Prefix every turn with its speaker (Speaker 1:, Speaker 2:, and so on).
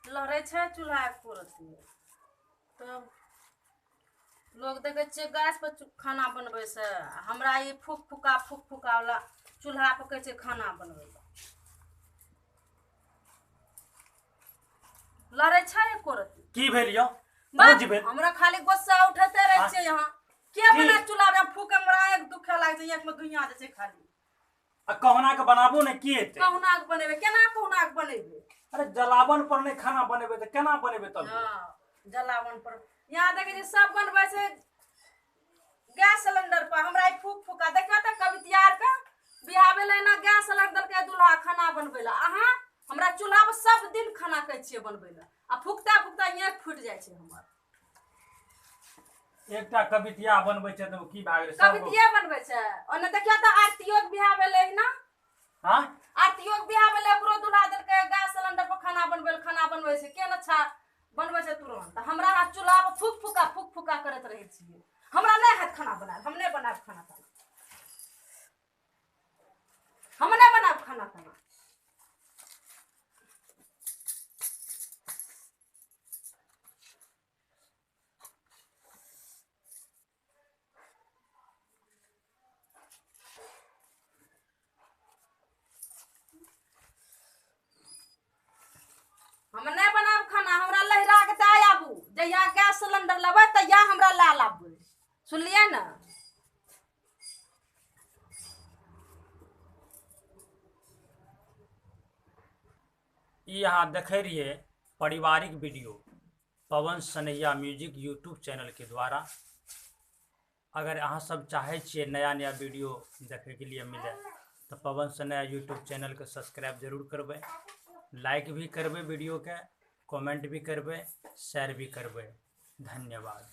Speaker 1: लहरै छै चूल्हा एको रत्ती। तब लोग देखै छियै गैस पर खाना बनबै से, हमरा ई फूक फुका फूक फुका वाला चूल्हा पर कहै छै खाना बनबै लए। लड़ै छै एको रत्ती।
Speaker 2: की भेल यौ?
Speaker 1: बस, हमरा खाली गुस्सा उठैते रहै छै। यहाँ के बना चूल्हा पे फूके, हमरा आँखि दुखे लागै छै, आँखि में धुइयां जाइ छै खाली।
Speaker 2: आ कहुना के बनाबू ने, की हेतै?
Speaker 1: कहुना के बनेबै? केना कहुना के बनेबै?
Speaker 2: अरे जलावन पर नहि खाना बनेबै तऽ केना बनेबै तब?
Speaker 1: हँ, जलावन पर। यहाँ देखै छियै सब बनबै छै गैस सिलेंडर पर, हमरा ई फूक फूका। देखियौ तऽ कवितिया आरके बियाह भेलै ने, गैस सिलेंडर देलकै दूल्हा खाना बनबै लए। अहाँ हमरा चूल्हा पर सब दिन खाना कहै छियै बनबै लए, आ फूकता फूकता आँखि फूटि जाइ छै हमर।
Speaker 2: एकटा कवितिया बनबै छै तऽ की भए गेलै?
Speaker 1: कवितिया बनबै छै। ओने देखियौ तऽ आरतियो के बियाह भेलै ने।
Speaker 2: हाँ,
Speaker 1: आरतियो के बियाह भेलै, ओकरो दूल्हा देलकै गैस सिलेंडर पर खाना बनबै लए। खाना बनबै छै, केहन अच्छा बनबै छै तुरंत। हमरा अहाँ चूल्हा पर फूक फूका फूक फूका करैत रहै छियै। हमरा नहि हैत खाना बनायल, हम नहि बनायब खाना ताना, हम नहि बनायब खाना ताना। हम नहि बनायब खाना, हमरा लहिरा के दए आबू। जहिया गैस सिलेंडर लेबै तहिया हमरा लए लाबू, सुनलियै ने?
Speaker 2: ई अहाँ देखै रहियै पारिवारिक video Pawan Sanaiya music YouTube channel के द्वारा। अगर अहाँ सब चाहै छियै नया नया वीडियो देखैके लिए मिले तऽ पवन सनैया यूट्यूब चैनलके सब्सक्राइब जरूर करबै, लाइक भी करबै, वीडियोके कमेंट भी करबै, शेयर भी करबै। धन्यवाद।